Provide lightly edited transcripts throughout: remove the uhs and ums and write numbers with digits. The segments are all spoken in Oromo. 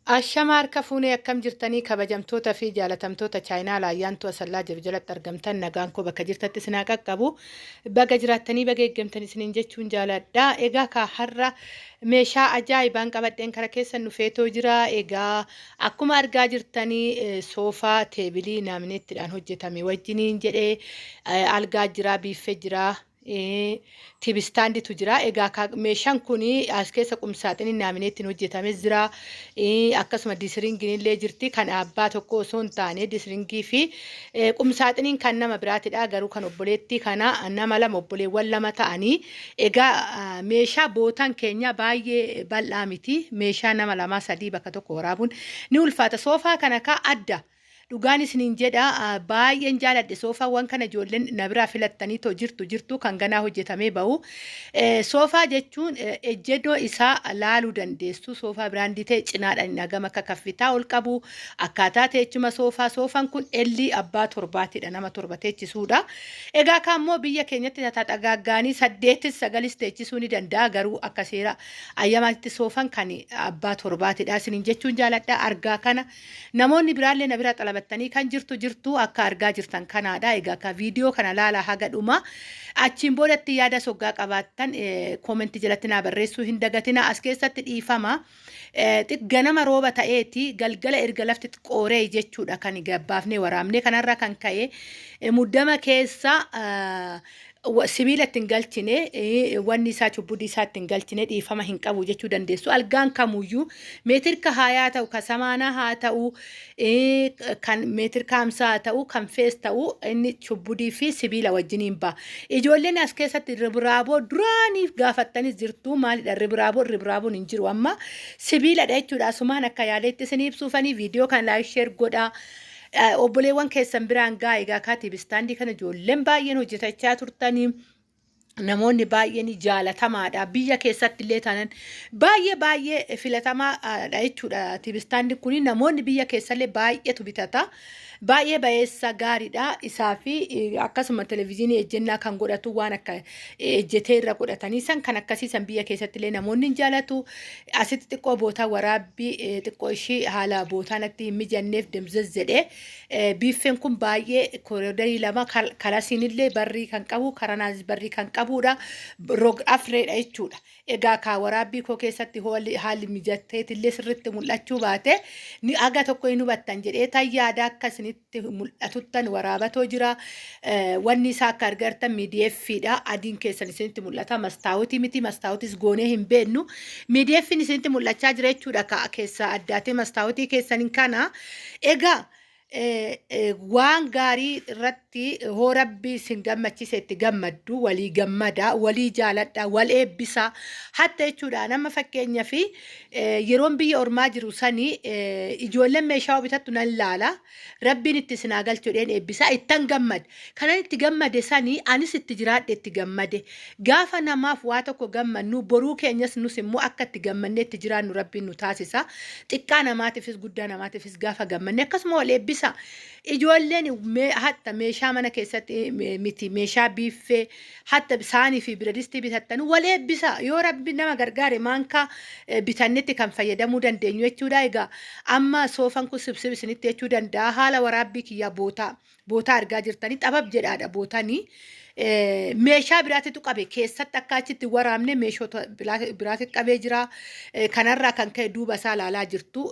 Ashama harka fuunee, akkam jirtanii, kabajamtoota fi jaalatamtoota chaayinaa Laayyaantuu Asallaa jiru jalatti argamtan? Nagaan koo bakka jirtatti isin haa qaqqabu. Baga jiraattanii, baga eeggamtan isiniin jechuun jaaladha. Egaa kaa har'a meeshaa ajaa'ibaan qabadheen kara keessan dhufeetoo jira. Egaa akkuma argaa jirtanii soofaa teebilii naamineettiidhaan hojjetame wajjiniin jedhee algaa jira, biiffee jira. TV standitu jira. Egaa meeshaan kun as keessa qumsaaxiniin naamineettiin hojjetamee jira. Akkasuma disiringiin illee jirti. Kan abbaa tokko osoo hin taane disiringii fi qumsaaxiniin kan nama biraatidha. Garuu kan obboleettii kana nama lama, obboleewwan lama ta'anii. Egaa meeshaa bootaan keenya baay'ee bal'aa miti. Meeshaa nama lamaa sadii bakka tokko waraabuun ni ulfaata. Soofaa kana kaa adda. Dhugaan isiniin jedha, baay'een jaaladhe soofaawwan kana. Ijoolleen na biraa filattanii too jirtu jirtu kan ganaa hojjetamee bahu. Soofaa jechuun ejjennoo isaa laaluu dandeessu. Soofaa biraandii ta'e cinaadhaan hin hagam akka kaffitaa ol qabu. Akkaataa teechuma soofaa, soofaan kun ellii abbaa torbaatidha, nama torba teechisuudha. Egaa kaammoo biyya keenyatti tataxagaaggaanii saddeetis sagalis teechisuu ni danda'a, garuu akka seera ayyamaatti soofaan kan abbaa torbaatidha isiniin jechuun jaaladha argaa kana. Namoonni biraallee na bira xalabattanii kan jirtu jirtu akka argaa jirtan kanaadha. Egaa akka viidiyoo kana laalaa haga dhuma. Achiin boodatti yaada soggaa qabaattan koomentii jalatti naa barreessuu hin dagatina. As keessatti dhiifama. Ganama rooba ta'eeti, galgala erga lafti qooree jechuudha kan gabbaafnee waraabnee. Kanarra kan ka'e muddama keessa sibiila ittiin galchine, wanni isaa cubbudii isaa ittiin galchine, dhiifama hin qabu jechuu dandeessu. Algaan kamuyyuu meetirka haayaa ta'u, kan samaanaa haa ta'u, kan meetirka 50 haa ta'u, kan fees ta'u, inni cubbudii fi sibiila wajjiniin ba'a. Ijoolleen as keessatti ribraaboo duraaniif gaafattanis jirtu, maalidha ribraaboon? Ribraaboon hin jiru amma, sibiiladha jechuudha. Asumaan akka yaaleetti isin ibsuufanii viidiyoo kana like, share godhaa. Obboleewwan keessan biraan gaa. Egaa kaa TV standii kana ijoolleen baay'een hojjetachaa turtanii, namoonni baay'een jaalatamaadha. Biyya keessatti illee taanan baay'ee baay'ee filatamaadha jechuudha. TV standiin kun namoonni biyya keessallee baay'eetu bitata. Baay'ee bayeessa gaariidha. Isaa fi akkasuma televizyiinii ejjennaa kan godhatu, waan akka ejjetee irra godhatanii san kan akkasiisan biyya keessatti illee namoonni hin jaalatu. Asitti xiqqoo bootaa waraabbii xiqqoo ishii haala bootaa natti hin mijanneef demzez jedhee. Biiffeen kun baay'ee koriidarii lama, kalasiin illee barrii kan qabu, karanaas barrii kan qabudha. Rog afreedha jechuudha. Egaa kaa waraabbii koo keessatti haalli mijateetillee sirriitti mul'achuu baate, ni aga tokko hin hubattan jedhee tan yaada, akka isinitti mul'atuttan waraabatoo jira. Wanni isaa akka argartan MDFdha. Adiin keessan isinitti mul'ata. Mastaawotii miti, mastaawotis goonee hin beennu. MDF'n isinitti mul'achaa jira jechuudha. Keessa addaatee mastaawotii keessaniin kana. Egaa waan gaarii irratti hoo Rabbi isin gammachise itti gammaddu, walii gammada, walii jaaladha, wal eebbisa hatta jechuudha. Nama fakkeenya fi yeroon biyya ormaa jiru sani ijoolleen meeshaa bitattu nan laala, Rabbiin itti isin haa galchu jedheen eebbisa, ittan gammada. Kanan itti gammade sani anis itti jiraadhe, itti gammade. Gaafa namaaf waa tokko gammannu, boruu keenyas nus immoo akka itti gammannee itti jiraannu Rabbiin nu taasisa. Xiqqaa namaatiifis guddaa namaatiifis gaafa gammanne akkasuma wal eebbisa. Ijoolleen hatta meeshaa mana keessatti miti, meeshaa biiffee, hatta saanii fi biradistii bitattan wal eebbisa. Yoo Rabbi nama gargaare maankaa bitannetti kan fayyadamuu dandeenyu jechuudha. Egaa amma soofan kun sibsib isinitti jechuu danda'a. Haala waraabbii kiyyaa bootaa bootaa argaa jirtanii xabab jedhaadha bootanii. Meeshaa biraatitu qabe keessatti, akka achitti waraabne meeshota biraati qabee jira. Kanarraa kan ka'e duuba isaa ilaalaa jirtu,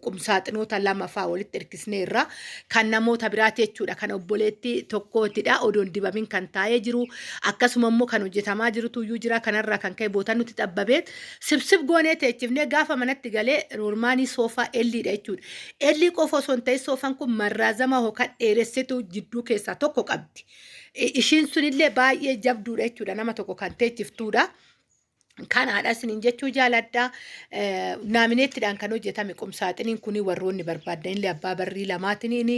qumsaaxinoota lama fa'aa walitti hirkisneerra. Kan namoota biraati jechuudha. Kan obboleettii tokkootidha. Odoon dibamin kan taa'ee jiru. Akkasuma immoo kan hojjetamaa jirutu iyyuu jira. Kanarraa kan ka'e bootaan nutti xabbabee sibsib goonee teechifnee gaafa manatti galee roormaanii soofaa elliidha jechuudha. Ellii qofa osoo hin ta'in soofaan kun marraazama yookaan dheeressitu jidduu keessaa tokko qabdi. Ishiin sunillee baay'ee jabduudha jechuudha. Nama tokko kan teechiftuudha. Kanaadha isiniin jechuu jaaladha. Naamineettiidhaan kan hojjetame qumsaaxiniin kun warroonni barbaaddanillee abbaa barrii lamaatiin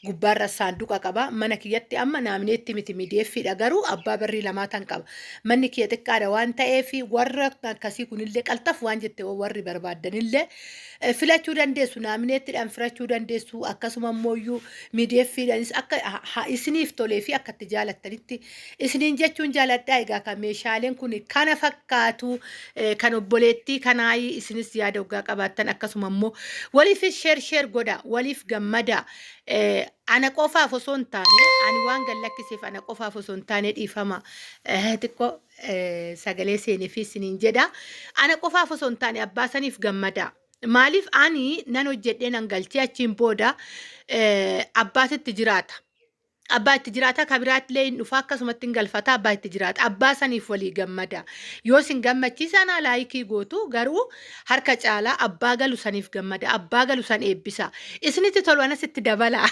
gubbaarra saanduqa qaba. Mana kiyyatti amma naamineetti miti, MDFdha, garuu abbaa barrii lamaa tan qaba. Manni kiyya xiqqaadha waan ta'eef warra akkasii kunillee qalxaf waan jette warri barbaaddanillee filachuu dandeessu. Naamineettiidhaan filachuu dandeessu, akkasuma immoo MDFdhaanis akka isiniif tolee fi akka itti jaalattanitti isiniin jechuun jaaladha. Egaa kan meeshaaleen kun kana fakkaatu. jiraatu. Kan obboleettii kanaayi isinis yaada hoggaa qabaattan akkasuma immoo waliifis share share godha, waliif gammada. Ana qofaaf osoo hin taane, ani waan gad lakkiseef ana qofaaf osoo hin taane, dhiifama xiqqoo sagalee seeneef isiniin jedha. Ana qofaaf osoo hin taane abbaa saniif gammada. Maaliif ani nan hojjedhee nan galchee achiin booda abbaatitti jiraata. Abbaa itti jiraata, ka biraattillee hin dhufa, akkasumatti hin galfata, abbaa itti jiraata. Abbaa saniif walii gammada. Yoo isin gammachiisa anaa like gootu, garuu harka caalaa abbaa galu saniif gammada. Abbaa galu san eebbisa. Isinitti tolu anas itti dabala.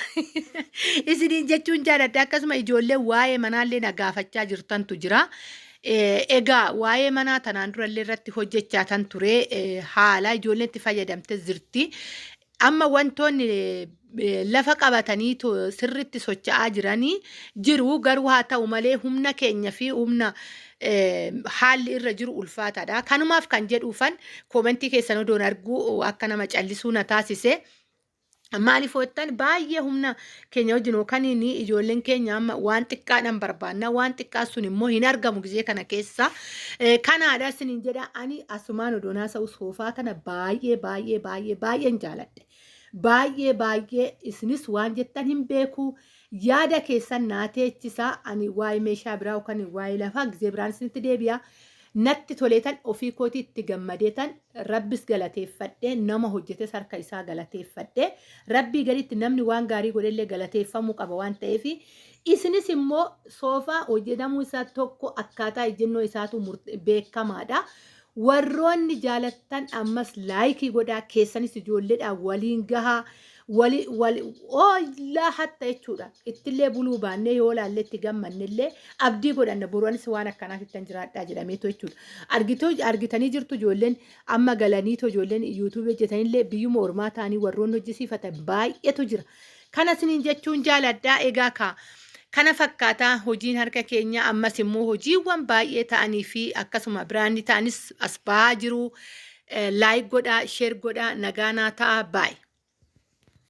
Isiniin jechuun jaaladha. Akkasuma ijoollee waa'ee manaallee na gaafachaa jirtantu jira. Egaa waa'ee manaa tanaan durallee irratti hojjechaa tan ture, haala ijoolleen itti fayyadamte jirti. Amma wantoonni lafa qabatanii sirriitti socho'aa jiranii jiru, garuu haa ta'u malee humna keenya fi humna haalli irra jiru ulfaataadha. Kanumaaf kan jedhuufan comment keessan odoon arguu akka nama callisuu na taasise. Maaliif hojjetan baay'ee humna keenya wajjin yookaan ijoolleen keenya amma waan xiqqaadhaan barbaanna, waan xiqqaa sun immoo hin argamu gizee kana keessa. Kanaadha isiniin jedha, ani asumaan odoon haasa'u soofaa kana baay'ee baay'ee baay'ee baay'een jaaladhe. Baay'ee baay'ee isinis waan jettan hin beeku. Yaada keessan naa teechisaa, ani waa'ee meeshaa biraa yookaan waa'ee lafaa gizee biraan isinitti deebi'a. Natti toleetan ofii kootii itti gammadeetan rabbis galateeffadhe, nama hojjetes harka isaa galateeffadhe. Rabbii gaditti namni waan gaarii godhellee galateeffamuu qaba waan ta'eef, isinis immoo soofaa hojjetamuu isaa tokko akkaataa ejjennoo isaatu beekamaadha. Warroonni jaalattan ammas like godhaa, keessanis ijoolleedhaan waliin gahaa, wali wali oollaa hatta jechuudha. Ittillee buluu baannee yoo laallee itti gammannellee abdii godhanna, boruanis waan akkanaaf ittan jiraadhaa jedhameetu jechuudha. Argitoo argitanii jirtu, ijoolleen amma galaniitoo ijoolleen YouTube hojjetanillee biyyuma ormaa ta'anii warroonni hojjisiifatan baay'eetu jira. Kana isiniin jechuun jaaladhaa. Egaa kaa kana fakkaataa hojiin harka keenya, ammas immoo hojiiwwan baay'ee ta'anii fi akkasuma biraanni ta'anis as bahaa jiru. Like godhaa, share godhaa, nagaa naa ta'a, baay'ee.